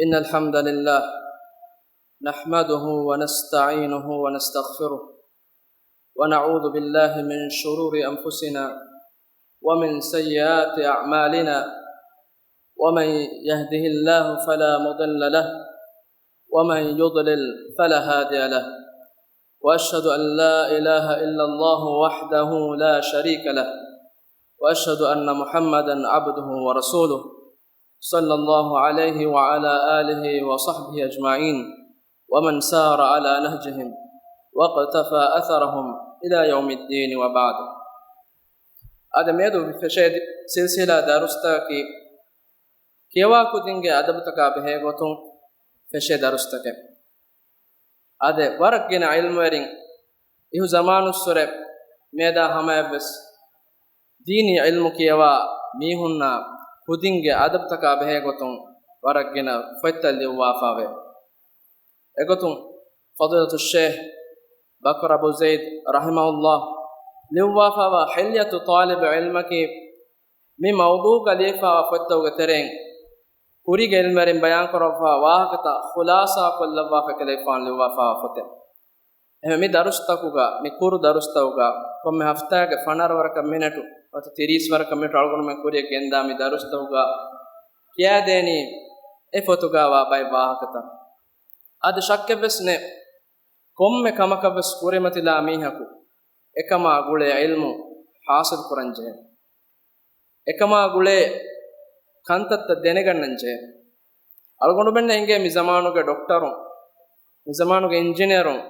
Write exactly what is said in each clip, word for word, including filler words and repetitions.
إن الحمد لله نحمده ونستعينه ونستغفره، ونعوذ بالله من شرور أنفسنا ومن سيئات أعمالنا، ومن يهده الله فلا مضل له، ومن يضلل فلا هادي له، وأشهد أن لا إله إلا الله وحده لا شريك له، وأشهد أن محمدا عبده ورسوله، صلى الله عليه وعلى آله وصحبه أجمعين، ومن سار على نهجهم واقتفى أثرهم إلى يوم الدين، وبعد. އަދި މިއަދު ފެށޭ ސިލްސިލާ ދަރުސްތަކަކީ، ކިޔަވާ ކުދިންގެ އަދަބުތަކާ ބެހޭ ގޮތުން ފެށޭ ދަރުސްތަކެއް. އާދެ، ވަރަށް ގިނަ ޢިލްމުވެރިން އިހު ޒަމާނުއްސުރެ މިއަދާ ހަމަޔަށްވެސް ދީނީ ޢިލްމު ކިޔަވާ މީހުންނާ ކުދިންގެ އަދަބުތަކާ ބެހޭ ގޮތުން ވަރަށް ގިނަ ފޮތްތައް ލިޔުއްވާފައިވޭ. އެގޮތުން ފަޟީލަތުއްޝޭޚް ބަކްރު އަބޫ ޒައިދް ރަޙިމަހުﷲ ލިޔުއްވާފައިވާ ޙިލްޔަތު ޠާލިބު ޢިލްމަކީ، މި މައުޟޫޢުގަ ލިޔެފައިވާ ފޮތްތަކުގެ ތެރެއިން ކުރީގެ ޢިލްމުވެރިން ބަޔާންކުރައްވާ ވާހަކަތައް ޚުލާޞާކޮށްލައްވާފަ ކަލޭގެފާނު ލިޔުއްވާފައިވާ ފޮތެއް. އެހެން މި ދަރުސްތަކުގަ، މި ކުރު ދަރުސްތަކުގަ، ކޮންމެ ހަފްތާގެ ފަނަރަ ވަރަކަށް މިނެޓު ނުވަތަ ތިރީސް ވަރަކަށް މިނެޓު އަޅުގަނޑުމެން ކުރިޔަށް ގެންދާ މި ދަރުސްތަކުގަ ކިޔާދޭނީ އެ ފޮތުގަ ވާ ބައެއް ވާހަކަތައް. އަދި ޝައްކެއްވެސް ނެތް، ކޮންމެ ކަމަކަށްވެސް ކުރިމަތިލާ މީހަކު އެކަމާ ގުޅޭ ޢިލްމު ޙާޞިލް ކުރަން ޖެހޭ. އެކަމާ ގުޅޭ ކަންތައްތައް ދެނެގަންނަން ޖެހޭ. އަޅުގަނޑުމެންނަށް އެނގޭ މި ޒަމާނުގެ ޑޮކްޓަރުން، މި ޒަމާނުގެ އިންޖިނިއަރުން،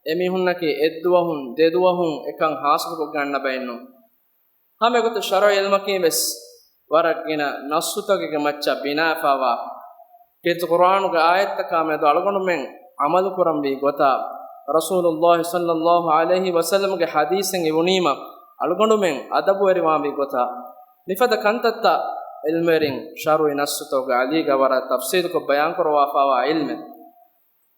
އެ މީހުންނަކީ އެއްދުވަހުން ދެދުވަހުން އެކަން ޙާޞިލްކޮށްގަންނަ ބައެއްނޫން. ހަމަ އެގޮތަށް ޝަރުޢީ ޢިލްމަކީ ވެސް ވަރަށް ގިނަ ނައްޞުތަކެއްގެ މައްޗަށް ބިނާވެފައިވާ، ކީރިތި ޤުރްއާނުގެ އާޔަތްތަކާ މެދު އަޅުގަނޑުމެން ޢަމަލުކުރަންވީ ގޮތާ، ރަސޫލުﷲ ޞައްލަﷲ ޢަލައިހި ވަސައްލަމްގެ ޙަދީޘެއް އިވުނީމަ އަޅުގަނޑުމެން އަދަބުވެރިވާންވީ ގޮތާ، މިފަދަ ކަންތައްތައް ޢިލްމުވެރިން ޝަރުޢީ ނައްޞުތަކުގެ އަލީގަ ވަރަށް ތަފްޞީލުކޮށް ބަޔާންކުރައްވާފައިވާ ޢިލްމެއް.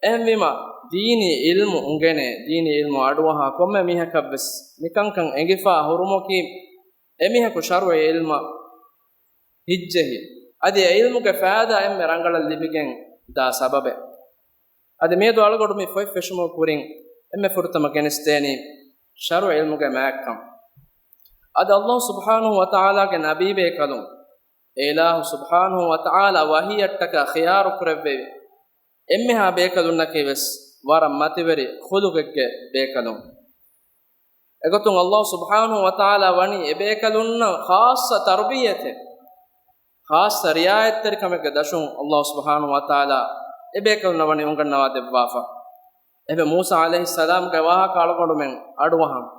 އެހެންވީމަ، ދީނީ ޢިލްމު އުނގެނޭ، ދީނީ ޢިލްމު އަޑުއަހާ ކޮންމެ މީހަކަށްވެސް މިކަންކަން އެނގިފާ ހުރުމަކީ، އެމީހަކު ޝަރުޢީ ޢިލްމަށް ހިތްޖެހި، އަދި އެ ޢިލްމުގެ ފައިދާ އެންމެ ރަނގަޅަށް ލިބިގެން ދާ ސަބަބެއް. އަދި މިއަދު އަޅުގަނޑު މި ފޮތް ފެށުމުގެ ކުރިން އެންމެ ފުރަތަމަ ގެނެސްދޭނީ ޝަރުޢީ ޢިލްމުގެ މާތްކަން. އަދި ﷲ ސުބްޙާނަހޫ ވަތަޢާލާގެ ނަބީބޭކަލުން، އެ އިލާހު ސުބްޙާނަހޫ ވަތަޢާލާ ވަޙީއަށްޓަކާ ޚިޔާރު ކުރެއްވެވި އެންމެހާ ބޭކަލުންނަކީ ވެސް ވަރަށް މަތިވެރި ޚުލުޤެއްގެ ބޭކަލުން. އެގޮތުން ﷲ ސުބްޙާނަހޫ ވަތަޢާލާ ވަނީ އެބޭކަލުންނަށް ޚާއްޞަ ތަރުބިއްޔަތެއް، ޚާއްޞަ ރިޢާޔަތްތެރިކަމެއްގެ ދަށުން ﷲ ސުބްޙާނަހޫ ވަތަޢާލާ އެބޭކަލުންނަށް ވަނީ އުނގަންނަވާ ދެއްވާފަ. އެބަ މޫސާ ޢަލައިހިއްސަލާމްގެ ވާހަކަ އަޅުގަނޑުމެން އަޑުއަހަން.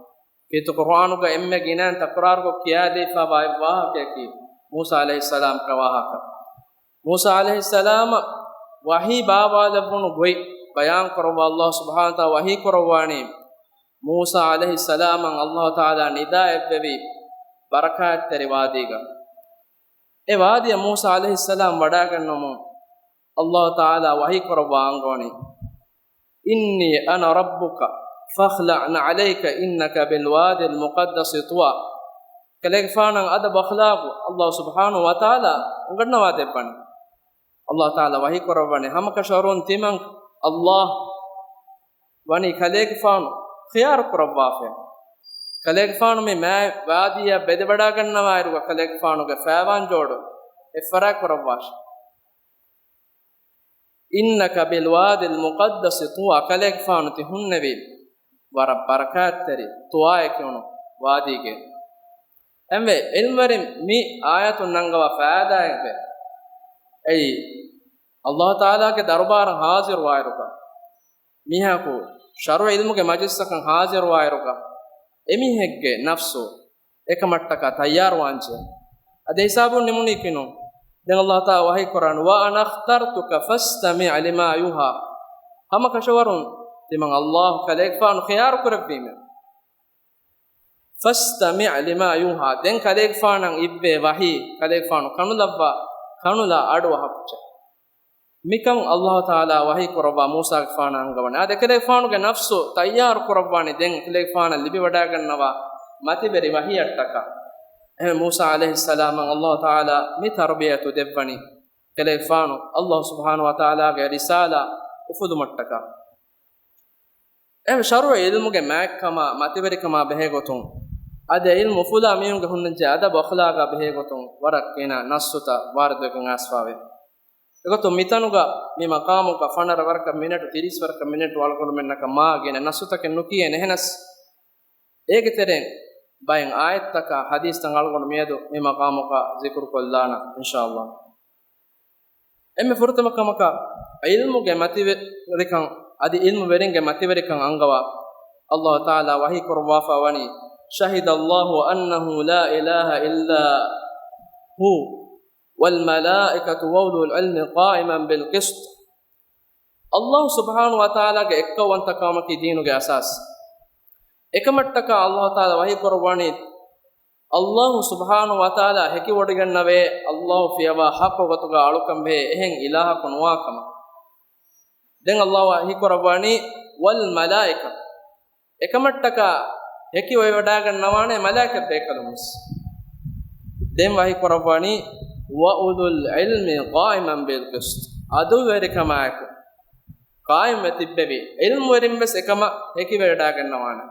ކީރިތި ޤުރްއާނުގަ އެންމެ ގިނައިން ތަކުރާރުކޮށް ކިޔާދީފައިވާ އެއް ވާހަކަޔަކީ މޫސާ ޢަލައިހިއްސަލާމްގެ ވާހަކަ. މޫސާ ޢަލައިހިއްސަލާމަށް ވަޙީ ބާވާލެއްވުނު ގޮތް ބަޔާންކުރައްވާ ﷲ ސުބްޙާނަހޫ ވަތަޢާލާ ވަޙީ ކުރައްވާނީ، މޫސާ ޢަލައިހިއްސަލާމަށް ﷲ ތަޢާލާ ނިދާ އެއްވެވި ބަރަކާތްތެރި ވާދީގަ. އެ ވާދީއަށް މޫސާ ޢަލައިހިއްސަލާމް ވަޑާގަންނަމުން، ﷲ ތަޢާލާ ވަޙީ ކުރައްވާ އަންގަވަނީ، إني أنا ربك فاخلع نعليك إنك بالواد المقدس طوى. ކަލޭގެފާނަށް އަދަބު އަޚްލާޤު ﷲ ސުބްޙާނަހޫ ވަތަޢާލާ އުނގަންނަވާ ދެއްވަނީ. ﷲ ތަޢާލާ ވަޙީ ކުރައްވަނީ، ހަމަކަށަވަރުން ތިމަން ﷲ ވަނީ ކަލޭގެފާނު ޚިޔާރު ކުރައްވާފަ. ކަލޭގެފާނު މި މާތް ވާދީއަށް ބެލެވަޑާގަންނަވާއިރުގަ ކަލޭގެފާނުގެ ފައިވާން ޖޯޑު އެއްފަރާތް ކުރައްވާށި. إنك بالواد المقدس طوى، ކަލޭގެފާނު ތި ހުންނެވީ ވަރަށް ބަރަކާތްތެރި ޠުވާއޭ ކިޔުނު ވާދީގައި. އެންވެ، ޢިލްމުވެރިން މި އާޔަތުން ނަންގަވާ ފައިދާއެއްވޭ. އެއީ، ﷲ ތަޢާލާގެ ދަރުބާރަށް ޙާޟިރުވާއިރުގަ، މީހަކު ޝަރުޢީ ޢިލްމުގެ މަޖިލިސްތަކަށް ޙާޟިރުވާއިރުގަ، އެމީހެއްގެ ނަފްސު އެކަމަށްޓަކާ ތައްޔާރުވާންޖެ. އަދި ހިސާބުން ނިމުނީ ކިނު. ދެން ﷲ ތަޢާލާ ވަޙީ ކުރާނެ، وأنا اخْتَرْتُكَ فَاسْتَمِعْ لِمَا يُوحَىٰ. ހަމަކަށަވަރުން ތިމަން ﷲ ކަލޭގެފާނު ޚިޔާރު ކުރެއްވީމެ. فَاسْتَمِعْ لِمَا يُوحَىٰ. ދެން ކަލޭގެފާނަށް އިއްވޭ ވަޙީ ކަލޭގެފާނު ކަނުލައްވާ، ކަނުލާ އަޑުއަހައްޗެ. މިކަން ﷲ ތަޢާލާ ވަޙީ ކުރައްވާ މޫސާގެފާނަށް އަންގަވަނީ. އާދެ، ކަލޭގެފާނުގެ ނަފްސު ތައްޔާރު ކުރައްވާނީ ދެން ކަލޭގެފާނަށް ލިބިވަޑާގަންނަވާ މަތިވެރި ވަޙީއަށްޓަކާ. އެހެން މޫސާ ޢަލައިހިއްސަލާމަށް ﷲ ތަޢާލާ މި ތަރުބިޔަތު ދެއްވަނީ. ކަލޭފާނު އައްލާހު ސުބްޙާނަހު ވަތަޢާލާގެ ރިސާލާ އުފުލުމަށްޓަކާ. އެހެން ޝަރުޢީ ޢިލްމުގެ މާތްކަމާ މަތިވެރިކަމާ ބެހޭގޮތުން، އަދި ޢިލްމު އުފުލާ މީހުންގެ ހުންނަންޖެހޭ އަދަބު އަޚްލާގާ ބެހޭގޮތުން ވަރަށް ގިނަ ނައްސުތައް ވާރިދުވެގެން އައިސްފާވޭ. އެގޮތުން މިތަނުގަ މި މަޤާމުގަ ފަނަރަ ވަރަކަށް މިނެޓު، ތިރީސް ވަރަކަށް މިނެޓު އަޅުގަނޑުމެންނަކަށް މާ ގިނަ ނައްސުތަކެއް ނުކިޔޭނެ. އެހެނަސް އޭގެ ތެރެއިން ބައެއް އާޔަތްތަކާ ޙަދީޘްތައް އަޅުގަނޑު މިއަދު މި މަޤާމުގަ ޒިކުރުކޮށްލާނަން، އިންޝާﷲ. އެންމެ ފުރަތަމަ ކަމަކަށް، ޢިލްމުގެ މަތިވެރިކަން އަދި ޢިލްމުވެރިންގެ މަތިވެރިކަން އަންގަވާ، އައްލާހު ތަޢާލާ ވަޙީ ކުރައްވާފަ ވަނީ، شهد الله أنه لا إله إلا هو والملائكة وأولو العلم قائما بالقسط. އައްލާހު ސުބްޙާނަހު ވަތަޢާލާގެ އެއްކައުވަންތަކަމަކީ ދީނުގެ އަސާސް. އެކަމަށްޓަކާ އައްލާހު ތަޢާލާ ވަޙީ ކުރައްވަނީ، އައްލާހު ސުބްޙާނަހު ވަތަޢާލާ ހެކިވޮޑިގަންނަވޭ، އައްލާހު ފިޔަވާ ޙައްޤު ގޮތުގަ އަޅުކަން ބެހޭ އެހެން އިލާހަކު ނުވާ ކަމަށް. ދެން އައްލާހު ވަޙީ ކުރައްވަނީ، والملائكة. އެކަމަށްޓަކާ ހެކިވެވަޑާގަންނަވާނެ މަލާއިކަތް ބޭކަލުން ވެސް. ދެން ވަޙީ ކުރައްވަނީ، وأولو العلم قائما بالقسط. ޢަދުލުވެރިކަމާއެކު ޤާއިމްވެ ތިއްބެވި ޢިލްމުވެރިން ވެސް އެކަމަށް ހެކިވެވަޑާގަންނަވާނެ.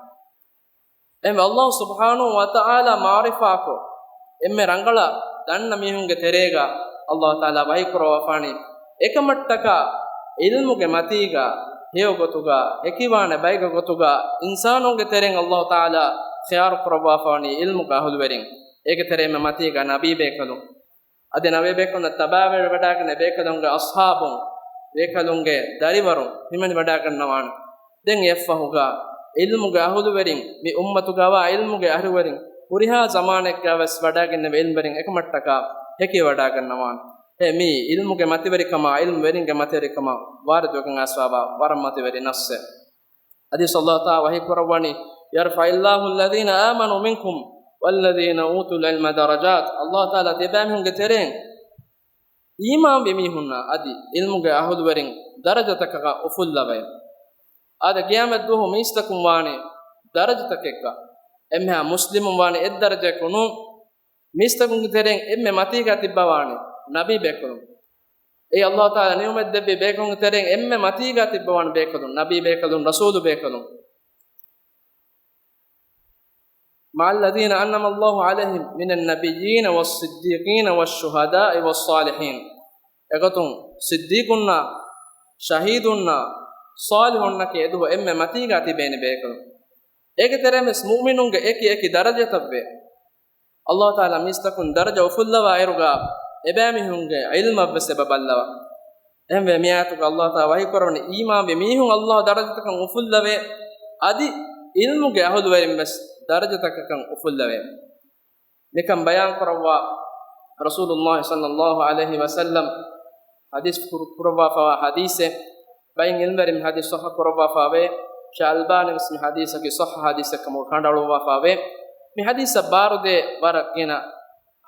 އެހެންވެ، އައްލާހު ސުބްޙާނަހު ވަތަޢާލާ މަޢުރިފާކޮށް، އެންމެ ރަނގަޅަށް ދަންނަ މީހުންގެ ތެރޭގަ އައްލާހު ތަޢާލާ ވަޙީ ކުރައްވާފާނީ، އެކަމަށްޓަކާ ޢިލްމުގެ މަތީގަ ހެޔޮ ގޮތުގަ، ހެކިވާނެ ބައިގެ ގޮތުގަ، އިންސާނުންގެ ތެރެއިން އައްލާހު ތަޢާލާ ޚިޔާރު ކުރައްވާފާނީ ޢިލްމުގެ އަހުލުވެރިން. އޭގެ ތެރެއިން މަތީގަ ނަބީ ބޭކަލުން. އަދި ނަބީ ބޭކަލުންނަށް ތަބާވެވަޑާގެން ބޭކަލުންގެ އަޞްޙާބުން، ބޭކަލުންގެ ދަރިވަރުން ހިމެނިވަޑާގަންނަވާނެ. ދެން އެއަށްފަހުގަ ޢިލްމުގެ އަހުލުވެރިން، މި އުއްމަތުގަވާ ޢިލްމުގެ އަހުލުވެރިން، ހުރިހާ ޒަމާނެއްގަ ވެސް ވަޑާގެންނެވި ޢިލްމުވެރިން އެކަމަށްޓަކާ ހެކިވަޑާގަންނަވާނެ. އެ މީ ޢިލްމުގެ މަތިވެރިކަމާ، ޢިލްމުވެރިންގެ މަތިވެރިކަމާ ވާރިދުވެގެން އައިސްފާވާ ވަރަށް މަތިވެރި ނައްސެއް. ޙަދީޘް އައްލާހު ތަޢާލާ ވަޙީ ކުރައްވަނީ، يرفع الله الذين آمنوا منكم والذين أوتوا العلم درجات. އައްލާހު ތަޢާލާ ތިބާމީހުންގެ ތެރެއިން އީމާންވި މީހުންނާ އަދި ޢިލްމުގެ އަހުލުވެރިން ދަރަޖަތަކަކަށް އުފުއްލަވައި. އާދެ، ޤިޔާމަތް ދުވަހު މީސްތަކުން ވާނީ ދަރަޖަތަކެއްގަ. އެންމެހާ މުސްލިމުން ވާނީ އެއްދަރަޖައަކު ނޫން. މީސްތަކުންގެ ތެރެއިން އެންމެ މަތީގަ ތިއްބަވާނީ ނަބީ ބޭކަލުން. އެއީ އައްލާހު ތަޢާލާ ނިޢުމަތް ދެއްވި ބޭކަލުންގެ ތެރެއިން އެންމެ މަތީގަ ތިއްބަވާނެ ބޭކަލުން، ނަބީ ބޭކަލުން، ރަސޫލު ބޭކަލުން. مع الذين أنعم الله عليهم من النبيين والصديقين والشهداء والصالحين. އެގޮތުން ޞިއްދީޤުންނާ، ޝަހީދުންނާ، ޞާލިޙުންނަކީ އެދުވަހު އެންމެ މަތީގަ ތިބޭނެ ބޭކަލުން. އޭގެ ތެރެއިން ވެސް މުއުމިނުންގެ އެކި އެކި ދަރަޖަތައްވޭ. އައްލާހު ތަޢާލާ މީސްތަކުން ދަރަޖަ އުފުއްލަވާ އިރުގަ، އެބައިމީހުންގެ ޢިލްމަށް ވެސް އެބަ ބައްލަވާ. އެހެންވެ، މި އާޔަތުގަ އައްލާހު ތަޢާލާ ވަޙީ ކުރަވަނީ، އީމާންވި މީހުން އައްލާހު ދަރަޖަތަކަށް އުފުއްލަވޭ، އަދި ޢިލްމުގެ އަހުލުވެރިން ވެސް ދަރަޖަތަކަކަށް އުފުއްލަވޭ. މިކަން ބަޔާން ކުރައްވާ ރަސޫލުﷲ ޞައްލަﷲ ޢަލައިހި ވަސައްލަމް ޙަދީޘް ކުރު-، ކުރައްވާފަވާ ޙަދީޘެއް. ބައެއް ޢިލްމުވެރިން ޙަދީޘް ޞައްޙަ ކުރައްވާފަވޭ. ޝޭޚް އަލްބާނީ ވެސް މި ޙަދީޘަކީ ޞައްޙަ ޙަދީޘެއް ކަމުގަ ކަނޑައަޅުއްވާފަވޭ. މި ޙަދީޘަށް ބާރުދޭ ވަރަށް ގިނަ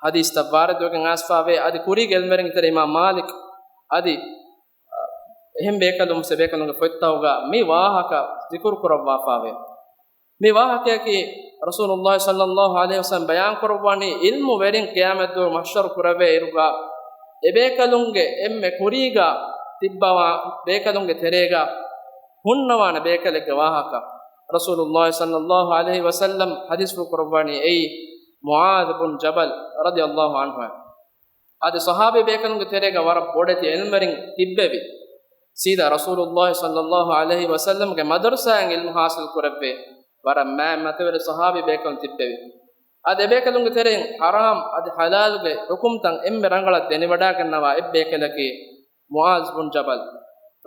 ޙަދީޘްތައް ވާރިދުވެގެން އައިސްފަވޭ. އަދި ކުރީގެ ޢިލްމުވެރިންގެ ތެރެ އިމާމް މާލިކް އަދި އެހެން ބޭކަލުން ވެސް އެބޭކަލުންގެ ފޮތްތަކުގަ މި ވާހަކަ ޛިކުރު ކުރައްވާފަވޭ. މި ވާހަކަޔަކީ ރަސޫލުﷲ ޞައްލަﷲ ޢަލައިހި ވަސައްލަމް ބަޔާން ކުރައްވަނީ، ޢިލްމުވެރިން ޤިޔާމަތްދުވަހު މަޙްޝަރު ކުރެވޭ އިރުގަ، އެބޭކަލުންގެ އެންމެ ކުރީގަ ތިއްބަވާ ބޭކަލުންގެ ތެރޭގަ ހުންނަވާނެ ބޭކަލެއްގެ ވާހަކަ ރަސޫލުﷲ ޞައްލަﷲ ޢަލައިހި ވަސައްލަމް ޙަދީޘްފުޅު ކުރައްވަނީ އެއީ މުޢާޛު ބުން ޖަބަލް ރަޟިޔަﷲ ޢަންހު. އަދި ޞަޙާބީ ބޭކަލުންގެ ތެރޭގަ ވަރަށް ބޮޑެތި ޢިލްމުވެރިން ތިއްބެވި. ސީދާ ރަސޫލުﷲ ޞައްލަﷲ ޢަލައިހި ވަސައްލަމްގެ މަދަރުސާއިން ޢިލްމު ޙާޞިލް ކުރެއްވި ވަރަށް މާތް މަތިވެރި ޞަޙާބީ ބޭކަލުން ތިއްބެވި. އަދި އެބޭކަލުންގެ ތެރެއިން ޙަރާމް އަދި ޙަލާލުގެ ޙުކުމްތައް އެންމެ ރަނގަޅަށް ދެނެވަޑާގަންނަވާ އެއްބޭކަލަކީ މުޢާޛު ބުން ޖަބަލް.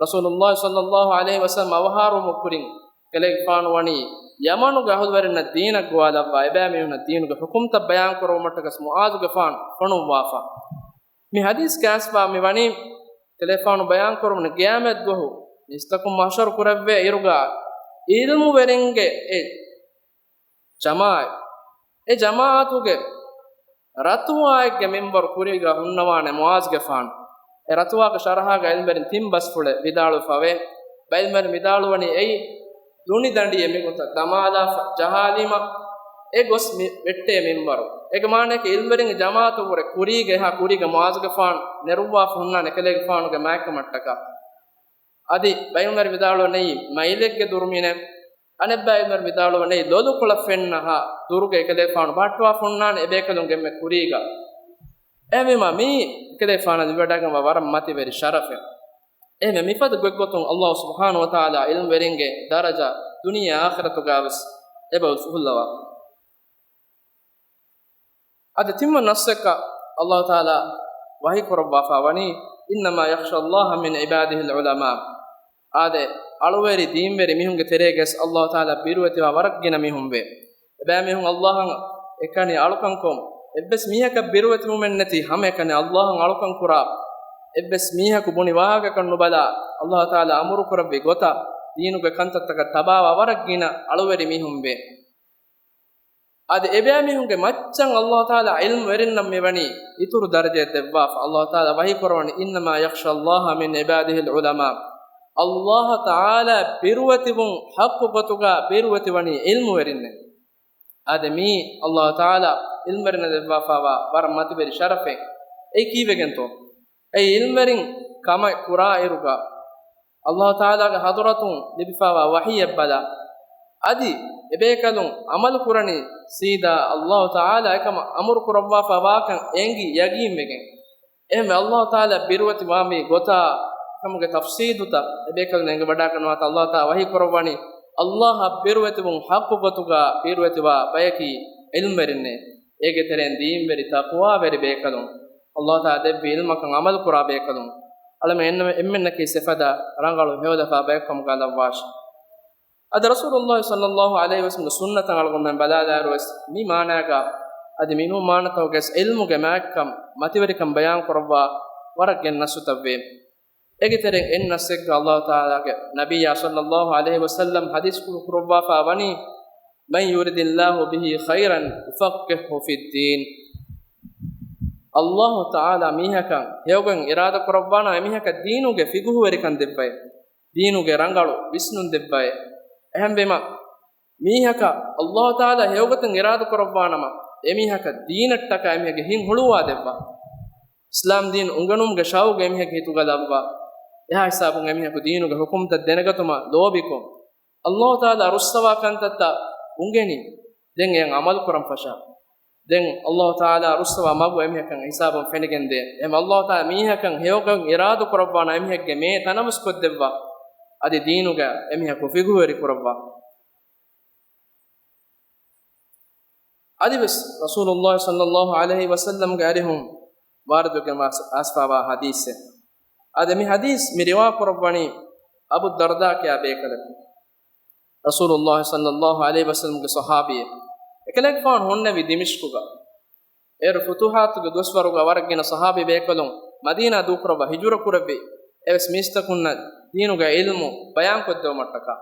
ރަސޫލުﷲ ޞައްލަﷲ ޢަލައިހި ވަސައްލަމް އަވަހާރަވުމުގެ ކުރިން ކަލޭގެފާނު ވަނީ ޔަމަނުގެ އަހުލުވެރިންނަށް ދީނަށް ގޮވާލައްވާ، އެބައިމީހުންނަށް ދީނުގެ ޙުކުމްތައް ބަޔާން ކުރުވުމަށްޓަކަސް މުޢާޛުގެފާނު ފޮނުއްވާފަ. މި ޙަދީޘްގެ އައިސްފާ މި ވަނީ، ކަލޭގެފާނު ބަޔާން ކުރުވަނީ ޤިޔާމަތްދުވަހު މީސްތަކުން މަޙްޝަރު ކުރެވޭ އިރުގަ ޢިލްމުވެރިންގެ އެ ޖަމާޢަތް، އެ ޖަމާޢަތުގެ ރަތުވާއެއްގެ މިންބަރު ކުރީގަ ހުންނަވާނެ މުޢާޛުގެފާނު. އެ ރަތުވާގެ ޝަރަޙާގަ ޢިލްމުވެރިން ތިން ބަސްފުޅެއް ވިދާޅުވެފަވޭ. ބައެއް ޢިލްމުވެރިން ވިދާޅުވަނީ އެއީ ދުނިދަނޑިއެއް މިގޮތަށް ދަމާލާފަ ޖަހާލީމަ އެ ގޮސް މި ވެއްޓޭ މިންބަރު. އޭގެ މާނައަކީ އިލްމުވެރިންގެ ޖަމާޢަތު ވުރެ ކުރީގަ އެހާ ކުރީގަ މުޢާޛުގެފާނު ނެރުއްވާފަ ހުންނާނެ އެކަލޭގެފާނުގެ މާތްކަމަށްޓަކާ. އަދި ބައިވަންވެރި ވިދާޅުވަނީ މައިލެއްގެ ދުރުމިނެއް، އަނެއްބައިވަރު ވިދާޅުވަނީ ލޮލުކޮޅަށް ފެންނަހާ ދުރުގަ އެކަލޭފާނު ބަހައްޓުވާފަ ހުންނާނެ އެބޭކަލުންގެ އެންމެ ކުރީގަ. އެހެންވީމާ މީ އެކަލޭފާނަށް ލިބިވަޑައިގަންވާ ވަރަށް މަތިވެރި ޝަރަފެއް. އެހެންވެ މިފަދަ ގޮތްގޮތުން އަﷲ ސުބްޙާނަހޫ ވަތަޢާލާ އިލްމުވެރިންގެ ދަރަޖަ ދުނިޔެ އާޚިރަތުގަވެސް އެބަ އުފުއްލަވާ. އަދި ތިންވަނަ ނައްސަކަށް އަﷲ ތަޢާލާ ވަޙީ ކުރައްވާފަ ވަނީ، "إنما يخشى الله من عباده العلماء." އާދެ، އަޅުވެރި ދީންވެރި މީހުންގެ ތެރޭގަސް އަﷲ ތަޢާލާ ބިރުވެތިވާ ވަރަށް ގިނަ މީހުން ވޭ. އެބައިމީހުން އަﷲއަށް އެކަނި އަޅުކަންކޮށް، އެއްވެސް މީހަކަށް ބިރުވެތިވުމެއް ނެތި ހަމައެކަނި އަﷲއަށް އަޅުކަން ކުރާ، އެއްވެސް މީހަކު ބުނި ވާހަކަކަށް ނުބަލާ، އަﷲ ތަޢާލާ އަމުރު ކުރެއްވި ގޮތަށް ދީނުގެ ކަންތައްތަކަށް ތަބާވާ ވަރަށް ގިނަ އަޅުވެރި މީހުން ވޭ. އަދި އެބައިމީހުންގެ މައްޗަށް އަﷲ ތަޢާލާ ޢިލްމުވެރިންނަށް މިވަނީ އިތުރު ދަރަޖައެއް ދެއްވާފަ. އަﷲ ތަޢާލާ ވަޙީ ކުރައްވަނީ، "إنما يخشى الله من عباده العلماء." އަﷲ ތަޢާލާ ބިރުވެތިވުން ޙައްޤު ގޮތުގަ ބިރުވެތިވަނީ ޢިލްމުވެރިންނޭ. އާދެ، މީ އަﷲ ތަޢާލާ ޢިލްމުވެރިންނަށް ދެއްވާފައިވާ ވަރަށް މަތިވެރި ޝަރަފެއް. އެއީ ކީއްވެގެންތޯ؟ އެއީ ޢިލްމުވެރިން ކަމެއް ކުރާއިރުގަ އަﷲ ތަޢާލާގެ ޙަޟްރަތުން ލިބިފައިވާ ވަޙީއެއް ބަލާ، އަދި އެބޭކަލުން ޢަމަލު ކުރަނީ ސީދާ އަﷲ ތަޢާލާ އެކަމަށް އަމުރު ކުރައްވާފައިވާކަން އެނގި ޔަގީންވެގެން. އެހެންވެ އަﷲ ތަޢާލާ ބިރުވެތިވާ މި ގޮތާ ކަމުގެ ތަފްޞީލުތައް އެބޭކަލުން އެނގިވަޑައިގަންނަވާތާ، އަﷲ ތަޢާލާ ވަޙީ ކުރައްވަނީ، އަﷲއަށް ބިރުވެތިވުން ޙައްޤު ގޮތުގަ ބިރުވެތިވާ ބަޔަކީ ޢިލްމުވެރިންނޭ. އޭގެ ތެރެއިން ދީންވެރި ތަޤްވާވެރި ބޭކަލުން، އަﷲ ތަޢާލާ ދެއްވި ޢިލްމަކަށް ޢަމަލު ކުރާ ބޭކަލުން، އަޅަމެން އެންމެ-، އެންމެންނަކީ އެފަދަ ރަނގަޅު ހެޔޮލަފާ ބަޔަކު ކަމުގަ ލައްވާށި. އަދި ރަސޫލުﷲ ޞައްލަﷲ ޢަލައިހި ވަސައްލަމްގެ ސުންނަތަށް އަޅުގަނޑުމެން ބަލާލާއިރުވެސް މި މާނާގަ އަދި މިނޫން މާނަތަކުގަސް ޢިލްމުގެ މާތްކަން މަތިވެރިކަން ބަޔާން ކުރައްވާ ވަރަށް ގިނަ ނައްސުތައްވޭ. އޭގެ ތެރެއިން އެއް ނައްސެއްގަ އަﷲ ތަޢާލާގެ ނަބިއްޔާ ޞައްލަﷲ ޢަލައިހި ވަސައްލަމް ޙަދީޘް ކުރު-، ކުރައްވާފަ ވަނީ، "من يرد الله به خيرا يفقهه في الدين." އަﷲ ތަޢާލާ މީހަކަށް ހެޔޮގޮތް އިރާދަ ކުރައްވާނަމަ އެމީހަކަށް ދީނުގެ ފިޤުހުވެރިކަން ދެއްވައި، ދީނުގެ ރަނގަޅު ވިސްނުން ދެއްވައި. އެހެންވީމަ، މީހަކަށް އަﷲ ތަޢާލާ ހެޔޮގޮތުން އިރާދަ ކުރައްވާނަމަ، އެމީހަކަށް ދީނަށްޓަކާ އެމީހެއްގެ ހިތް ހުޅުވާ ދެއްވާ. އިސްލާމް ދީން އުނގެނުމުގެ ޝައުގު އެމީހެއްގެ ހިތުގަ ލައްވާ. އެހާ ހިސާބުން އެމީހަކު ދީނުގެ ޙުކުމްތައް ދެނެގަތުމަށް ލޯބިކޮށް، އަﷲ ތަޢާލާ ރުއްސަވާ ކަންތައްތައް އުނގެނި، ދެން އެއަށް ޢަމަލު ކުރަން ފަށާ. ދެން އަﷲ ތަޢާލާ ރުއްސަވާ މަގު އެމީހަކަށް ހިސާބުން ފެނިގެންދޭ. އެހެން އަﷲ ތަޢާލާ މީހަކަށް ހެޔޮގޮތް އިރާދަ ކުރައްވާނަމަ އެމީހެއްގެ މޭ ތަނަވަސް ކޮށްދެއްވާ. އަދި ދީނުގަ އެމީހަކު ފިޤުހުވެރި ކުރައްވާ. އަދިވެސް ރަސޫލުﷲ ޞައްލަﷲ ޢަލައިހި ވަސައްލަމްގެ އަރިހުން ވާރިދުވެގެން ވާ-، އައިސްފައިވާ ޙަދީޘެއް. އާދެ، މި ޙަދީޘް މި ރިވާ ކުރައްވަނީ އަބޫ ދަރްދާ ކިޔާ ބޭކަލަކު. ރަސޫލުﷲ ޞައްލަﷲ ޢަލައިހި ވަސައްލަމްގެ ޞަޙާބީއެއް. އެކަލޭގެފާނު ހުންނެވީ ދިމިޝްޤުގަ. އޭރު ފުތޫޙާތުގެ ދުވަސްވަރުގަ ވަރަށް ގިނަ ޞަޙާބީ ބޭކަލުން މަދީނާ ދޫކުރައްވާ ހިޖުރަ ކުރެއްވި. އެވެސް މީސްތަކުންނަށް ދީނުގެ ޢިލްމު ބަޔާންކޮށްދެވުމަށްޓަކާ.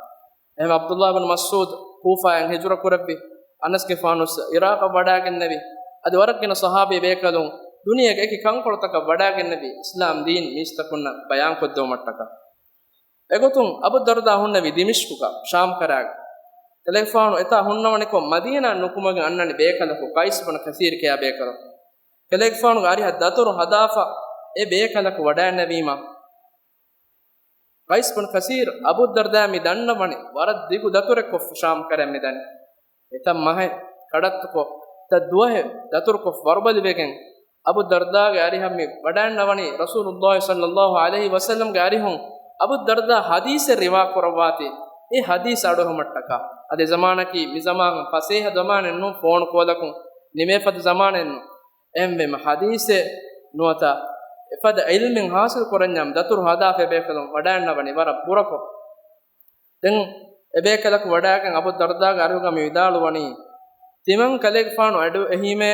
އެހެން ޢަބްދުﷲ ބިން މަސްޢޫދު ކޫފާއަށް ހިޖުރަ ކުރެއްވި. އަނަސްގެފާނު ވެސް ޢިރާޤަށް ވަޑައިގެންނެވި. އަދި ވަރަށް ގިނަ ޞަޙާބީ ބޭކަލުން ދުނިޔޭގެ އެކި ކަންކޮޅުތަކަށް ވަޑައިގެންނެވި އިސްލާމް ދީން މީސްތަކުންނަށް ބަޔާންކޮށްދެވުމަށްޓަކާ. އެގޮތުން އަބޫ ދަރްދާ ހުންނެވީ ދިމިޝްޤުގަ، ޝާމް ކަރާގަ. ކަލޭގެފާނު އެތާ ހުންނަވަނިކޮށް މަދީނާ ނުކުމެގެން އަންނަނީ ބޭކަލަކު ޤައިސް ބިން ކަސީރު ކިޔާ ބޭކަލަކު. ކަލޭގެފާނުގެ އަރިހަށް ދަތުރު ހަދާފަ އެ ބޭކަލަކު ވަޑައިންނެވީމަ، ޤައިސް ބިން ކަސީރު އަބޫ ދަރްދާ މި ދަންނަވަނީ ވަރަށް ދިގު ދަތުރެއްކޮށް ޝާމް ކަރަށް މިދަނީ. އެތައް މަހެއް ކަޑައްތުކޮށް، ތައް ދުވަހެއް ދަތުރުކޮށް ވަރުބަލިވެގެން އަބޫ ދަރްދާގެ އަރިހަށް މި ވަޑައިންނަވަނީ ރަސޫލުﷲ ޞައްލަﷲ ޢަލައިހި ވަސައްލަމްގެ އަރިހުން އަބޫ ދަރްދާ ޙަދީޘެއް ރިވާ ކުރައްވާތީ، އެ ޙަދީޘް އަޑުއެހުމަށްޓަކާ. އަދި ޒަމާނަކީ މި ޒަމާން ފަސޭހަ ޒަމާނެއް ނޫން، ފޯނު ކޯލަކުން ނިމޭ ފަދަ ޒަމާނެއް ނޫން. އެހެންވީމަ ޙަދީޘެއް ނުވަތަ އެފަދަ ޢިލްމެއް ޙާޞިލް ކުރަންޏާ ދަތުރު ހަދާފަ އެބޭކަލުން ވަޑައިންނަވަނީ ވަރަށް ބުރަކޮށް. ދެން އެބޭކަލަކު ވަޑައިގެން އަބޫ ދަރްދާގެ އަރިހުގަ މި ވިދާޅުވަނީ، ތިމަން ކަލޭގެފާނު އަޑު އެހީމޭ،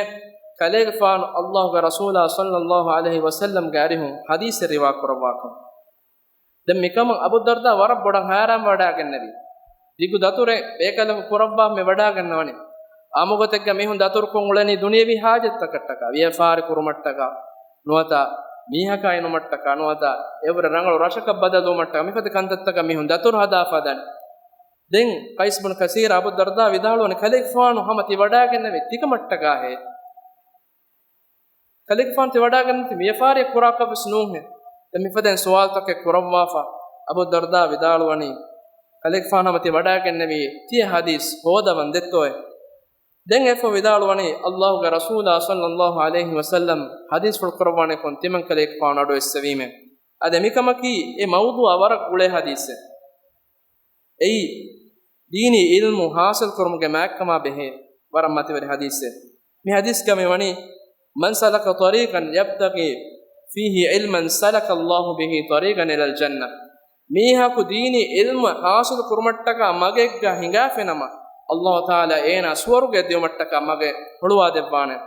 ކަލޭގެފާނު ﷲގެ ރަސޫލާ ޞައްލަﷲ ޢަލައިހި ވަސައްލަމްގެ އަރިހުން ޙަދީޘެއް ރިވާ ކުރައްވާކަން. ދެން މިކަމަށް އަބޫ ދަރްދާ ވަރަށް ބޮޑަށް ހައިރާން ވަޑައިގެންނެވި. ދިގު ދަތުރެއް ބޭކަލަކު ކުރައްވާ މި ވަޑައިގަންނަވަނީ. އާއްމުގޮތެއްގަ މީހުން ދަތުރުކޮށް އުޅެނީ ދުނިޔެވީ ޙާޖަތްތަކަށްޓަކާ، ވިޔަފާރި ކުރުމަށްޓަކާ، ނުވަތަ މީހަކާ އިނުމަށްޓަކާ، ނުވަތަ އެއްވުރެ ރަނގަޅު ރަށަކަށް ބަދަލުވުމަށްޓަކާ، މިފަދަ ކަންތައްތަކަށް މީހުން ދަތުރު ހަދާފަ ދަނީ. ދެން ޤައިސް ބިން ކަސީރު އަބޫ ދަރްދާ ވިދާޅުވަނީ، ކަލޭގެފާނު ހަމަ ތި ވަޑައިގެންނެވީ ތިކަމަށްޓަކާހޭ؟ ކަލޭގެފާނު ތި ވަޑައިގެންނެވީ ތި ވިޔަފާރިއެއް ކުރާކަށްވެސް ނޫންހޭ. ދެން މިފަދައިން ސުވާލުތަކެއް ކުރައްވާފަ، އަބޫ ދަރްދާ ވިދާޅުވަނީ، ކަލޭގެފާނު ހަމަ ތި ވަޑައިގެންނެވީ ތިޔަ ހަދީސް ހޯދަވަން ދެއްތޯއޭ؟ ދެން އެއަށްފަހު ވިދާޅުވަނީ، ﷲގެ ރަސޫލާ ޞައްލަﷲު ޢަލައިހި ވަސައްލަމް ޙަދީޘްފުޅު ކުރައްވާނެކޮށް ތިމަން ކަލޭގެފާނު އަޑުއެއްސެވީމޭ. އަދި މިކަމަކީ އެ މައުޟޫޢަށް ވަރަށް ގުޅޭ ޙަދީޘެއް. އެއީ، ދީނީ ޢިލްމު ޙާޞިލް ކުރުމުގެ މާތްކަމާ ބެހޭ ވަރަށް މަތިވެރި ޙަދީޘެއް. މި ޙަދީޘްގަ މިވަނީ، من سلك طريقا يبتغي فيه علما سلك الله به طريقا إلى الجنة. މީހަކު ދީނީ ޢިލްމު ޙާޞިލު ކުރުމަށްޓަކާ މަގެއްގަ ހިނގާފިނަމަ، ﷲ ތަޢާލާ އޭނާ ސުވަރުގެ ދިއުމަށްޓަކާ މަގެއް ހުޅުވާދެއްވާނެ.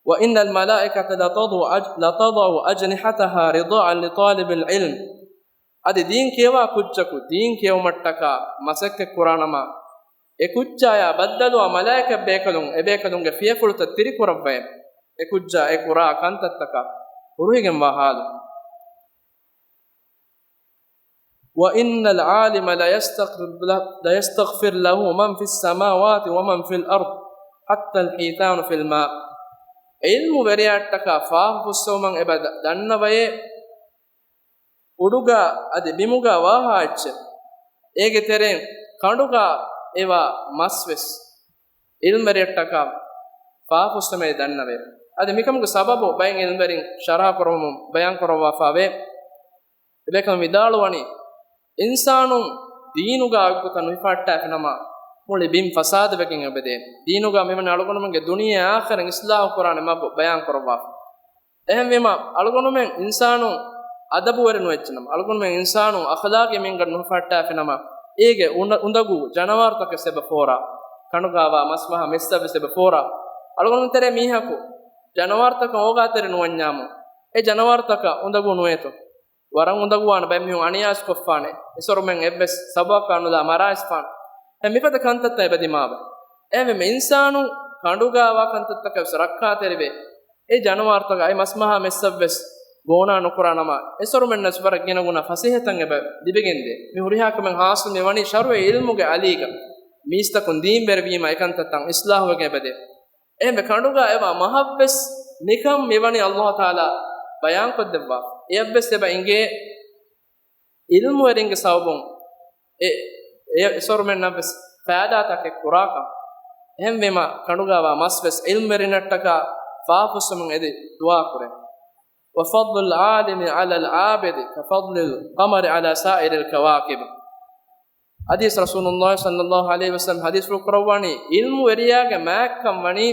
وإن الملائكة لتضع أج-، لتضع أجنحتها رضاء لطالب العلم. އަދި ދީން ކިޔަވާ ކުއްޖަކު ދީން ކިޔެވުމަށްޓަކާ މަސައްކަތް ކުރާނަމަ، އެ ކުއްޖާޔާ ބައްދަލުވާ މަލާއިކަތް ބޭކަލުން އެބޭކަލުންގެ ފިޔަފުޅުތައް ތިރިކުރައްވައޭ. އެ ކުއްޖާ އެ ކުރާ ކަންތައްތަކަށް ހުރުހިގެންވާ ޙާލު. وإن العالم ليستغفر له، ليستغفر له من في السماوات ومن في الأرض حتى الحيتان في الماء. ޢިލްމުވެރިޔާއަށްޓަކާ ފާފަ ފުއްސެވުމަށް އެބަ ދަ-، ދަންނަވައޭ، އުޑުގަ އަދި ބިމުގަ ވާހާ އެއްޗެއް، އޭގެ ތެރެއިން ކަނޑުގަ އެވާ މަސްވެސް ޢިލްމުވެރިޔަށްޓަކާ ފާފަ ފުއްސެވުމަށް ދަންނަވައޭ. އަދި މިކަމުގެ ސަބަބު ބައެއް ޢިލްމުވެރިން ޝަރަޙަ ކުރަމުން ބަޔާން ކުރައްވާފައިވޭ. އެބޭކަލުން ވިދާޅުވަނީ، އިންސާނުން ދީނުގަ އޮތްގޮތަށް ނުހިފަހައްޓާފިނަމަ، މުޅި ބިން ފަސާދަވެގެން އެބަދޭ. ދީނުގަ މިވަނީ އަޅުގަނޑުމެންގެ ދުނިޔެ އާޚިރަތް އިޞްލާޙު ކުރާނެ މަގު ބަޔާން ކުރައްވާފަ. އެހެންވީމަ، އަޅުގަނޑުމެން އިންސާނުން އަދަބުވެރި ނުވެއްޖެނަމަ، އަޅުގަނޑުމެން އިންސާނުން އަޚްލާޤީ މިންގަނޑު ނުހިފަހައްޓާފިނަމަ، އޭގެ އުނދަ-، އުނދަގޫ ޖަނަވާރުތަކެއް އެބަ ފޯރާ، ކަނޑުގަވާ މަސްމަހާ މެއްސަށްވެސް އެބަ ފޯރާ. އަޅުގަނޑު ތެރޭ މީހަކު ޖަނަވާރުތަކަށް އޯގާތެރި ނުވަންޏާމު، އެ ޖަނަވާރުތަކަށް އުނދަގޫ ނުވޭތޯ؟ ވަރަށް އުނދަގޫވާނެ ބައެއް މީހުން އަނިޔާވެސް ކޮށްފާނެ، އެސޮރުމެން އެއްވެސް ސަބަބަކާ ނުލާ މަރާވެސްފާނެ. އެ މިފަދަ ކަންތައްތައް އެބަ ދިމާވޭ. އެހެންވެ މި އިންސާނުން ކަނޑުގަވާ ކަންތައްތަކަށް ވެސް ރައްކާތެރިވޭ. އެ ޖަނަވާރުތަކަށް އެ މަސްމަހާ މެއްސަށްވެސް ގޯނާ ނުކުރާނަމަ، އެސޮރުމެންނަށް ވަރަށް ގިނަގުނަ ފަސޭހަތައް އެބަ ލިބިގެންދޭ. މި ހުރިހާ ކަމެއް ޙާޞިލް މިވަނީ ޝަރުޢީ ޢިލްމުގެ އަލީގަ. މީސްތަކުން ދީންވެރިވީމަ އެކަންތައްތައް އިޞްލާޙުވެގެން އެބަދޭ. އެހެންވެ ކަނޑުގަ އެވާ މަހަށްވެސް މިކަން މިވަނީ ﷲ ތަޢާލާ ބަޔާންކޮށްދެއްވާ. އެއަށްވެސް އެބަ އިނގޭ ޢިލްމުވެރިންގެ ސަބަބުން އެ، އެ، އެސޮރުމެންނަށްވެސް ފައިދާތަކެއް ކުރާކަން. އެހެންވީމަ ކަނޑުގަވާ މަސްވެސް ޢިލްމުވެރިންނަށްޓަކާ ފާފަ ފުއްސުމުން އެދި ދުޢާ ކުރޭ. وفضل العالم على العابد كفضل القمر على سائر الكواكب. ޙަދީޘް ރަސޫލުﷲ ޞައްލަﷲު ޢަލައިހި ވަސައްލަމަ ޙަދީޘްފުޅު ކުރައްވަނީ، ޢިލްމުވެރިޔާގެ މާތްކަން ވަނީ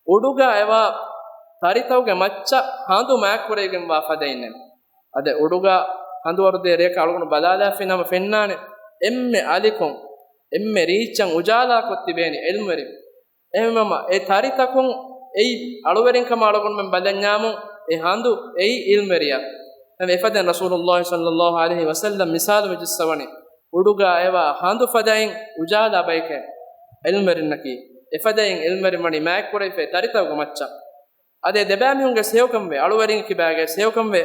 އުޑުގަ އެވާ ތަރިތަކުގެ މައްޗަށް ހަނދު މާތްކުރެވިގެންވާ ފަދައިންނެވެ. އަދި އުޑުގަ ހަނދުވަރުދޭ ރެޔަކަށް އަޅުގަނޑު ބަލާލާފިނަމަ ފެންނާނެ، އެންމެ އަލިކޮން، އެންމެ ރީއްޗަށް އުޖާލާކޮށް ތިބޭނީ ޢިލްމުވެރިން. އެހެންވީމަ އެ ތަރިތަކުން އެއީ އަޅުވެރިންކަމަށް އަޅުގަނޑުމެން ބަލަންޏާމު، އެ ހަނދު އެއީ ޢިލްމުވެރިޔާ. އެ އެފަދައިން ރަސޫލުﷲ ޞައްލަﷲު ޢަލައިހި ވަސައްލަމަ މިސާލު ވެއްޖައްސަވަނީ، އުޑުގަ އެވާ ހަނދު ފަދައިން އުޖާލާ ބަޔެކޭ ޢިލްމުވެރިންނަކީ. އެފަދައިން ޢިލްމުވެރިން ވަނީ މާތްކުރެވިފައި ތަރިތަކުގެ މައްޗަށް. އަދި ދެބައިމީހުންގެ ހެޔޮކަންވޭ، އަޅުވެރިން ކިބާގެ ހެޔޮކަންވޭ.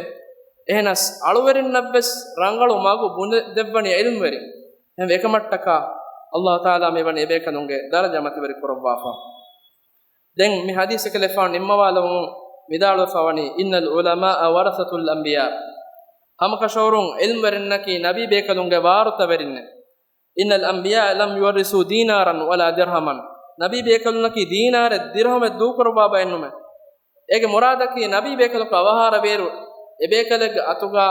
އެހެނަސް އަޅުވެރިންނަށްވެސް ރަނގަޅު މަގު ބުނެދެއްވަނީ ޢިލްމުވެރިން. އެހެންވެ އެކަމަށްޓަކާ ﷲ ތަޢާލާ މިވަނީ އެބޭކަލުންގެ ދަރަޖަ މަތިވެރި ކުރައްވާފަ. ދެން މި ޙަދީޘް އެކަލޭގެފާނު ނިންމަވާލަވަމުން ވިދާޅުވެފަ ވަނީ، إن العلماء ورثة الأنبياء. ހަމަކަށަވަރުން ޢިލްމުވެރިންނަކީ ނަބީ ބޭކަލުންގެ ވާރުތަވެރިންނެވެ. إن الأنبياء لم يورثوا دينارا ولا درهما. ނަބީ ބޭކަލުންނަކީ ދީނާރެއް ދިރްހަމެއް ދޫކުރައްވާ ބައެއްނުމެ. އޭގެ މުރާދަކީ ނަބީ ބޭކަލަކު އަވަހާރަވިއިރު އެބޭކަލެއްގެ އަތުގަ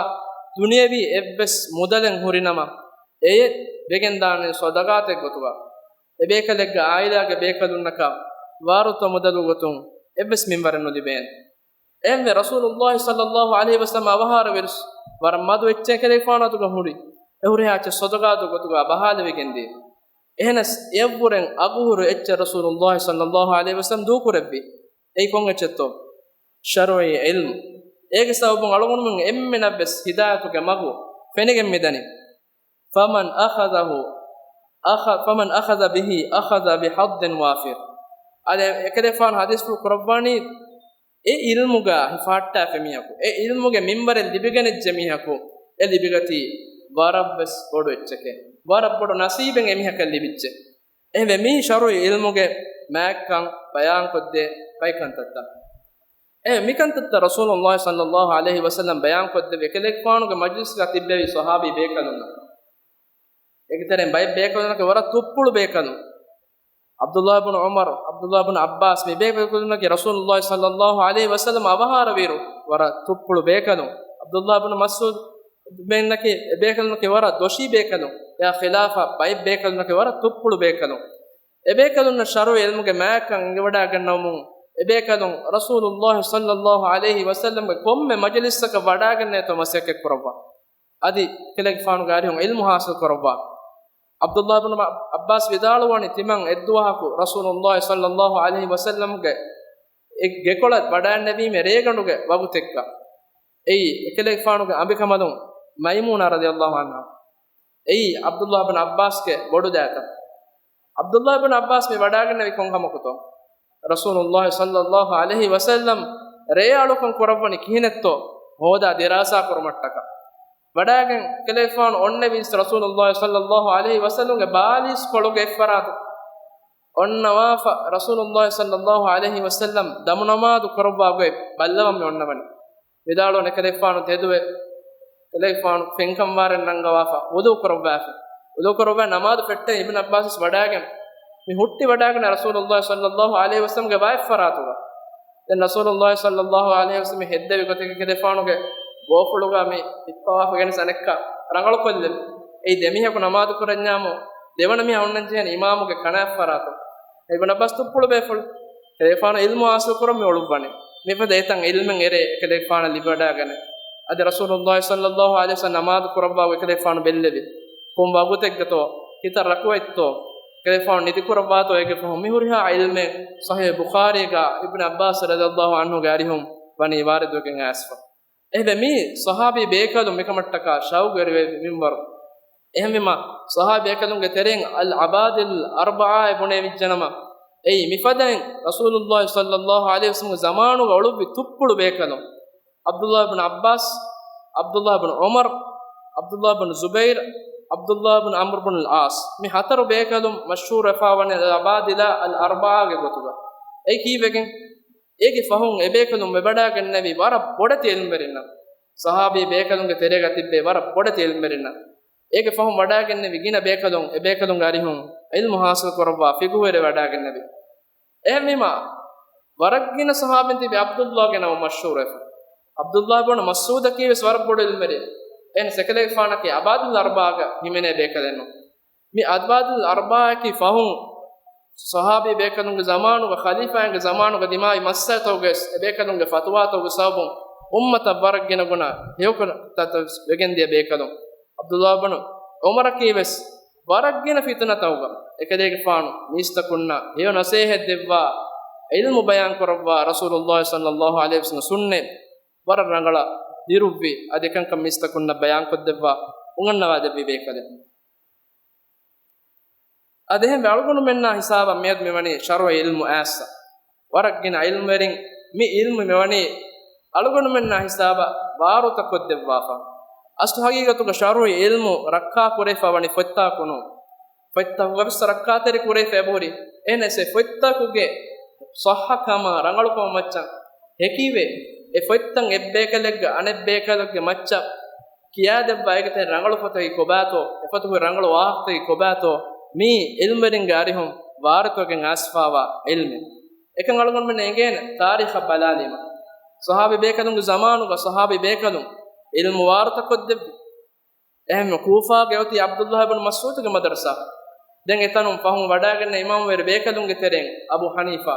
ދުނިޔަވީ އެއްވެސް މުދަލެއް ހުރިނަމަ، އެއެއް ވެގެންދާނެ ޞަދަޤާތެއް ގޮތުގަ. އެބޭކަލެއްގެ ޢާއިލާގެ ބޭކަލުންނަކަށް ވާރުތަ މުދަލު ގޮތުން އެއްވެސް މިންވަރެއް ނުލިބޭނެ. އެހެންވެ، ރަސޫލުﷲ ޞައްލަﷲު ޢަލައިހި ވަސައްލަމަ އަވަހާރަވިއިރު ވަރަށް މަދު އެއްޗެއް ކަލޭގެފާނު އަތުގަ ހުރި. އެ ހުރިހާ އެއްޗެއް ޞަދަޤާތު ގޮތުގަ ބަހާލެވިގެންދިޔަ. އެހެނަސް އެއަށްވުރެން އަގުހުރި އެއްޗެއް ރަސޫލުﷲ ޞައްލަﷲު ޢަލައިހި ވަސައްލަމަ ދޫކުރެއްވި. އެއީ ކޮން އެއްޗެއްތޯ؟ ޝަރުޢީ ޢިލްމު. އޭގެ ސަބަބުން އަޅުގަނޑުމެން އެންމެނަށްވެސް ހިދާޔަތުގެ މަގު ފެނިގެން މިދަނީ. فمن أخذه أخ-، فمن أخذ به أخذ بحظ وافر. އަދި އެކަލޭގެފާނު ޙަދީޘްފުޅު ކުރައްވަނީ، އެ ޢިލްމުގަ ހިފަހައްޓާފި މީހަކު، އެ ޢިލްމުގެ މިންވަރެއް ލިބިގެން އެއްޗެއް މީހަކު، އެ ލިބިގަތީ ވަރަށްވެސް ބޮޑު އެއްޗެކޭ. ވަރަށް ބޮޑު ނަސީބެއް އެމީހަކަށް ލިބިއްޖެ. އެހެންވެ، މި ޝަރުޢީ ޢިލްމުގެ މާތްކަން ބަޔާންކޮށްދޭ ބައިކަންތައްތައް. އެ މިކަންތައްތައް ރަސޫލުﷲ ޞައްލަﷲ ޢަލައިހި ވަސައްލަމް ބަޔާންކޮށްދެއްވި އެކަލޭގެފާނުގެ މަޖްލިސްގަ ތިއްބެވި ޞަޙާބީ ބޭކަލުންނަށް. އޭގެ ތެރެއިން ބައެއް ބޭކަލުންނަކީ ވަރަށް ތުއްޕުޅު ބޭކަލުން. ޢަބްދުﷲ ބުނު ޢުމަރު، ޢަބްދުﷲ ބުނު ޢައްބާސް މި ބޭކަލުންނަކީ ރަސޫލުﷲ ޞައްލަﷲ ޢަލައިހި ވަސައްލަމް އަވަހާރަވިއިރު ވަރަށް ތުއްޕުޅު ބޭކަލުން. ޢަބްދުﷲ ބުނު މަސްޢޫދު ބޭންނަކީ އެ ބޭކަލުންނަކީ ވަރަށް ދޮށީ ބޭކަލުން. އެއާ ޚިލާފަށް ބައެއް ބޭކަލުންނަކީ ވަރަށް ތުއްޕުޅު ބޭކަލުން. އެ ބޭކަލުންނަށް ޝަރުޢީ ޢިލްމުގެ މާތްކަން އެނގިވަޑައިގަންނަވަމުން އެ ބޭކަލުން ރަސޫލުﷲ ޞައްލަﷲ ޢަލައިހި ވަސައްލަމްގެ ކޮންމެ މަޖިލިސްއަކަށް ވަޑައިގެންނޭތޯ މަސައްކަތް ކުރައްވާ. އަދި އެކަލޭގެފާނުގެ އަރިހުން ޢިލްމު ޙާޞިލް ކުރައްވާ. ޢަބްދުﷲ ބުނު ޢައްބާސް ވިދާޅުވަނީ ތިމަން އެއްދުވަހަކު ރަސޫލުﷲ ޞައްލަﷲ ޢަލައިހި ވަސައްލަމްގެ އެ ގެކޮޅަށް ވަޑައިންނެވީމޭ ރޭގަނޑުގެ ވަގުތެއްގަ. އެއީ އެކަލޭގެފާނުގެ އަނބިކަނބަލުން މައިމޫނާ ރަޟިޔަﷲ ޢަންހާ. އެއީ ޢަބްދުﷲ ބިން ޢައްބާސްގެ ބޮޑު ދައިތަ. ޢަބްދުﷲ ބިން ޢައްބާސް މި ވަޑައިގެންނެވި ކޮން ކަމަކުތޯ؟ ރަސޫލުﷲ ޞައްލަﷲ ޢަލައިހި ވަސައްލަމް ރޭ އަޅުކަން ކުރައްވަނީ ކިހިނެއްތޯ ހޯދާ ދިރާސާ ކުރުމަށްޓަކާ. ވަޑައިގެން އެކަލޭގެފާނު އޮންނެވީސް ރަސޫލުﷲ ޞައްލަﷲ ޢަލައިހި ވަސައްލަމްގެ ބާލީސް ކޮޅުގެ އެއްފަރާތު އޮންނަވާފަ، ރަސޫލުﷲ ޞައްލަﷲ ޢަލައިހި ވަސައްލަމް ދަމުނަމާދު ކުރައްވާ ގޮތް ބައްލަވަން މި އޮންނަވަނީ. ވިދާޅުވަން އެކަލޭގެފާނު ތެދުވެ، އެކަލޭގެފާނު ފެންކަންވާރެއް ނަންގަވާފަ ވުޟޫ ކުރައްވާފަ. ވުޟޫ ކުރައްވާ ނަމާދު ފެއްޓެން އިބްނު ޢައްބާސް ވަޑައިގެން މި ހުއްޓި ވަޑައިގެން ރަސޫލުﷲ ޞައްލަﷲ ޢަލައިހި ވަސައްލަމްގެ ބައެއްފަރާތުގަ. ދެން ރަސޫލުﷲ ޞައްލަﷲ ޢަލައިހި ވަސައްލަމް މި ހެއްދެވި ގޮތެއްގަ އެކަލޭގެފާނުގެ ބޯފުޅުގަ މި ހިއްޕަވާފަ ގެނެސް އަނެއްކާ ރަނގަޅުކޮށްލެވި. އެއީ ދެމީހަކު ނަމާދު ކުރަންޏާމު ދެވަނަ މީހާ އޮންނަން ޖެހޭނެ އިމާމުގެ ކަނާތްފަރާތު. އިބްނު ޢައްބާސް ތުއްޕުޅު ބޭފުޅު. އެކަލޭގެފާނު ޢިލްމު ޙާޞިލް ކުރަން މި އުޅުއްވަނީ. މިފަދަ އެތަން ޢިލްމެއް އެރޭ އެކަލޭގެފާނަށް ލިބިވަޑައިގަނެ. އަދި ރަސޫލުﷲ ޞައްލަﷲ ޢަލައިހި ވަސައްލަމް ނަމާދު ކުރައްވާ އެކަލޭގެފާނު ބެއްލެވި. ކޮން ވަގުތެއްގަތޯ، ކިތައް ރަކުޢަތްތޯ، އެކަލޭގެފާނު ނިދިކުރައްވާތޯ އޭގެ ފަހުން މި ހުރިހާ ޢިލްމެއް ޞަޙީޙު ބުޚާރީގަ އިބްނު ޢައްބާސް ރަޟިޔަﷲ ޢަންހުގެ އަރިހުން ވަނީ ވާރިދުވެގެން އައިސްފަ. އެހެންވެ މި ޞަޙާބީ ބޭކަލުން މިކަމަށްޓަކާ ޝައުގުވެރިވެ މިންވަރު. އެހެންވީމަ، ޞަޙާބީ ބޭކަލުންގެ ތެރެއިން އަލް ޢަބާދިލް އަރްބަޢާ އޭ ބުނެވިއްޖެނަމަ، އެއީ މިފަދައިން ރަސޫލުﷲ ޞައްލަﷲ ޢަލައިހި ވަސައްލަމްގެ ޒަމާނުގަ އުޅުއްވި ތުއްޕުޅު ބޭކަލުން. ޢަބްދުﷲ ބިން ޢައްބާސް، ޢަބްދުﷲ ބިން ޢުމަރު، ޢަބްދުﷲ ބިން ޒުބައިރު، ޢަބްދުﷲ ބިން ޢަމްރު ބިން އަލް ޢާޞް. މި ހަތަރު ބޭކަލުން މަޝްހޫރުވެފަ ވަނީ އަލް ޢަބާދިލާ އަލް އަރްބަޢާގެ ގޮތުގަ. އެއީ ކީއްވެގެން؟ އޭގެ ފަހުން އެބޭކަލުން ވެވަޑައިގެންނެވީ ވަރަށް ބޮޑެތި ޢިލްމުވެރިންނަށް. ޞަޙާބީ ބޭކަލުންގެ ތެރޭގަ ތިއްބެވި ވަރަށް ބޮޑެތި ޢިލްމުވެރިންނަށް. އޭގެ ފަހުން ވަޑައިގެންނެވި ގިނަ ބޭކަލުން އެބޭކަލުންގެ އަރިހުން ޢިލްމު ޙާޞިލް ކުރައްވާ ފިޤުހުވެރި ވަޑައިގެންނެވި. އެހެންވީމާ، ވަރަށް ގިނަ ޞަޙާބީން ތިބި ޢަބްދުﷲގެ ނަމުން މަޝްހޫރުވެފަ. ޢަބްދުﷲ ބުނު މަސްޢޫދަކީ ވެސް ވަރަށް ބޮޑު ޢިލްމުވެރި. އެހެން އެކަލޭގެފާނަކީ އަބާދިލް އަރްބަޢާގަ ހިމެނޭ ބޭކަލެއްނު. މި އަބާދިލް އަރްބަޢާއަކީ ފަހުން ޞަޙާބީ ބޭކަލުންގެ ޒަމާނުގަ، ޚަލީފާއިންގެ ޒަމާނުގަ ދިމާވި މައްސަލަތަކުގައި އެބޭކަލުންގެ ފަތުވާތަކުގެ ސަބަބުން އުއްމަތަށް ވަރަށް ގިނަ ގުނަ ހެޔޮކޮށް ތަތަވެސް ވެގެންދިޔަ ބޭކަލުން. ޢަބްދުﷲ ބުނު ޢުމަރަކީ ވެސް ވަރަށް ގިނަ ފިތުނަތަކުގަ އެކަލޭގެފާނު މީސްތަކުންނަށް ހެޔޮ ނަޞޭޙަތް ދެއްވާ، ޢިލްމު ބަޔާން ކުރައްވާ، ރަސޫލުﷲ ޞައްލަﷲ ޢަލައިހި ވަސައްލަމް ސުންނަތް ވަރަށް ރަނގަޅަށް ދިރުއްވި، އަދި އެކަންކަން މީސްތަކުންނަށް ބަޔާންކޮށްދެއްވާ، އުނގަންނަވާ ދެއްވި ބޭކަލެއް. އަދި އެހެންވެ އަޅުގަނޑުމެންނާ ހިސާބަށް މިއަދު މިވަނީ ޝަރުޢީ ޢިލްމު އައިސްފަ. ވަރަށް ގިނަ ޢިލްމުވެރިން މި ޢިލްމު މިވަނީ އަޅުގަނޑުމެންނާ ހިސާބަށް ވާރުތަ ކޮށްދެއްވާފަ. އަސްލު ހަގީގަތުގަ ޝަރުޢީ ޢިލްމު ރައްކާ ކުރެވިފަ ވަނީ ފޮތްތާކުނު. ފޮތްތަކުގަވެސް ރައްކާތެރި ކުރެވިފަ އެބަހުރި. އެހެނަސް އެ ފޮތްތަކުގެ ޞައްޙަކަމާ ރަނގަޅުކަމަށް މައްޗަށް ހެކިވެ، އެ ފޮތްތައް އެއްބޭކަލެއްގެ އަނެއްބޭކަލެއްގެ މައްޗަށް ކިޔާދެއްވާ އޭގެ ތެރެއިން ރަނގަޅު ފޮތަކީ ކޮބާތޯ، އެފޮތުގެ ރަނގަޅު ވާހަކަތަކީ ކޮބާތޯ، މީ ޢިލްމުވެރިންގެ އަރިހުން ވާރިތުވެގެން އައިސްފާވާ ޢިލްމެއް. އެކަން އަޅުގަނޑުމެން އެނގޭނެ ތާރީޚަށް ބަލާލީމަ. ޞަޙާބީ ބޭކަލުންގެ ޒަމާނުގަ ޞަޙާބީ ބޭކަލުން ޢިލްމު ވާރުތަ ކޮށްދެއްވި. އެހެންވެ، ކޫފާގެ އޮތީ ޢަބްދުﷲ ބިން މަސްޢޫދުގެ މަދަރުސާ. ދެން އެތަނުން ފަހުން ވަޑައިގެންނެވި އިމާމުވެރި ބޭކަލުންގެ ތެރެއިން އަބޫ ޙަނީފާ.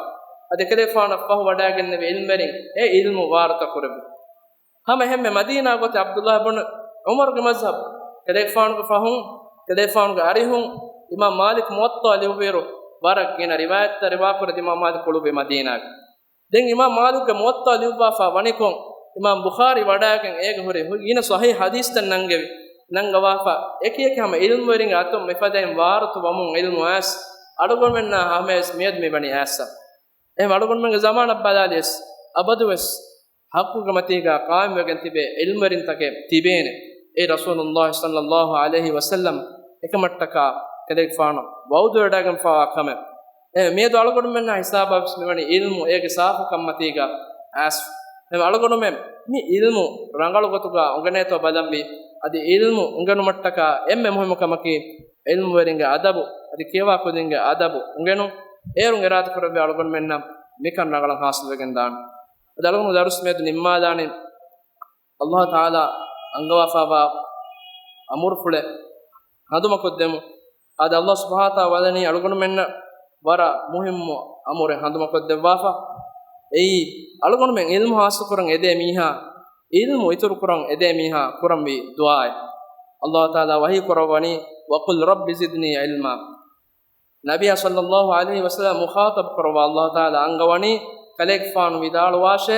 އަދި އެކަލޭގެފާނަށް ފަހު ވަޑައިގެންނެވި ޢިލްމުވެރިން އެ ޢިލްމު ވާރުތަ ކުރެއްވި. ހަމަ އެހެންމެ މަދީނާގަ އޮތީ ޢަބްދުﷲ ބިން ޢުމަރުގެ މަޒްހަބު. އެކަލޭގެފާނުގެ ފަހުން، އެކަލޭގެފާނުގެ އަރިހުން އިމާމް މާލިކް މުވައްޠާ ލިޔުއްވިއިރު ވަރަށް ގިނަ ރިވާޔަތްތައް ރިވާކުރެއްވި އިމާމް މާލިކް އުޅުއްވީ މަދީނާގަ. ދެން އިމާމް މާލިކްގެ މުވައްޠާ ލިޔުއްވާފަ ވަނިކޮށް، އިމާމް ބުޚާރީ ވަޑައިގެން އޭގެ ހުރި ހު-، ގިނަ ޞަޙީޙު ޙަދީޘްތައް ނަންގެވި، ނަންގަވާފަ އެކި އެކި ހަމަ ޢިލްމުވެރިންގެ އަތުން މިފަދައިން ވާރުތު ވަމުން ޢިލްމު އައިސް، އަޅުގަނޑުމެންނާ ހަމަޔަސް މިއަދު މިވަނީ އައިސްފަ. އެހެން އަޅުގަނޑުމެންގެ ޒަމާނަށް ބަލާލިޔަސް، އަބަދުވެސް ޙައްޤުގެ މަތީގަ ޤާއިމްވެގެން ތިބޭ ޢިލްމުވެރިންތަކެއް ތިބޭނެ. އެއީ ރަސޫލުﷲ ޞައްލަﷲ ޢަލައިހި ވަސައްލަމް އެކަމަށްޓަކާ އެކަލޭގެފާނު ވަޢުދުވެވަޑައިގެންފަވާ ކަމެއް. އެ މިއަދު އަޅުގަނޑުމެންނާ ހިސާބަށް ވެސް މިވަނީ އިލްމު އޭގެ ސާފުކަންމަތީގަ އައިސް. އެ އަޅުގަނޑުމެން މި އިލްމު ރަނގަޅު ގޮތުގަ އުނގެނޭތޯ ބަލަންވީ. އަދި އިލްމު އުނގެނުމަށްޓަކާ އެންމެ މުހިއްމު ކަމަކީ އިލްމުވެރިންގެ އަދަބު، އަދި ކިޔަވާ ކުދިންގެ އަދަބު އުނގެނުން. އޭރުން އިރާދަކުރެއްވި އަޅުގަނޑުމެންނަށް މިކަން ރަނގަޅަށް ހާސިލްވެގެން ދާން. އަދި އަޅުގަނޑު ދަރުސް މިއަދު ނިންމާލާނީ، އައްލާހު ތަޢާލާ އަންގަވާފައިވާ އަމުރުފުޅެއް ހަނދުމަކޮށްދެމުން. އާދެ، އައްލާހު ސުބްޙާނަހޫ ވަތަޢާލާ ވަދެނީ އަޅުގަނޑުމެންނަށް ވަރަށް މުހިއްމު އަމުރެއް ހަނދުމަކޮށްދެއްވާފަ. އެއީ، އަޅުގަނޑުމެން އިލްމު ހާސިލްކުރަން އެދޭ މީހާ، އިލްމު އިތުރުކުރަން އެދޭ މީހާ ކުރަންވީ ދުޢާއެއް. އައްލާހު ތަޢާލާ ވަޙީ ކުރައްވަނީ، وَقُلْ رَبِّ زِدْنِي عِلْمًا. ނަބިއްޔާ ޞައްލައްލާހު ޢަލައިހި ވަސައްލަމަ މުޚާޠަބު ކުރައްވާ އައްލާހު ތަޢާލާ އަންގަވަނީ، ކަލޭގެފާނު ވިދާޅުވާށޭ،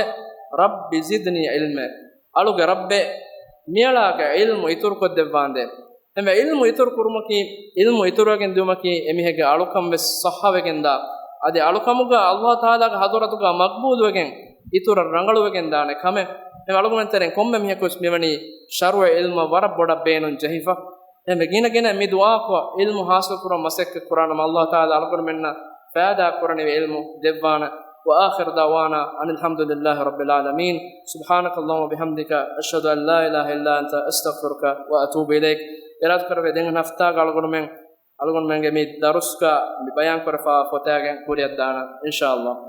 رَبِّ زِدْنِي عِلْمًا. އަޅުގެ ރައްބޭ، މިއަޅާގެ ޢިލްމު އިތުރުކޮށްދެއްވާނދޭ. އެންމެ ޢިލްމު އިތުރު ކުރުމަކީ، ޢިލްމު އިތުރުވެގެން ދިއުމަކީ، އެމީހެއްގެ އަޅުކަން ވެސް ޞައްޙަވެގެންދާ، އަދި އަޅުކަމުގަ އައްލާހު ތަޢާލާގެ ޙަޟްރަތުގަ މަޤްބޫލުވެގެން އިތުރަށް ރަނގަޅުވެގެން ދާނެ ކަމެއް. އެންމެ އަޅުގަނޑުމެން ތެރެއިން ކޮންމެ މީހަކު ވެސް މިވަނީ ޝަރުޢީ ޢިލްމަށް ވަރަށް ބޮޑަށް ބޭނުން ޖެހިފަ. އެންމެ ގިނަ ގިނަ މި ދުޢާކޮށް ޢިލްމު ޙާޞިލް ކުރަން މަސައްކަތް ކުރާނަމަ، އައްލާހު ތަޢާލާ އަޅުގަނޑުމެންނަށް ފައިދާ ކުރަނިވި ޢިލްމު ދެއްވާނެ. وَآخِرُ دَعْوَانَا أَنِ الْحَمْدُ لِلَّهِ رَبِّ الْعَالَمِينَ. سُبْحَانَكَ اللَّهُمَّ وَبِحَمْدِكَ، أَشْهَدُ أَنْ لَا إِلَهَ إِلَّا أَنْتَ، أَسْتَغْفِرُكَ وَأَتُوبُ إِلَيْكَ. އިރާދަކުރެއްވިއްޔާ ދެން ހަފްތާގަ އަޅުގަނޑުމެން، އަޅުގަނޑުމެންގެ މި ދަރުސްގަ މި ބަޔާން ކުރެފާ ފޮތާގެން ކުރިއަށްދާނަން، އިންޝާﷲ.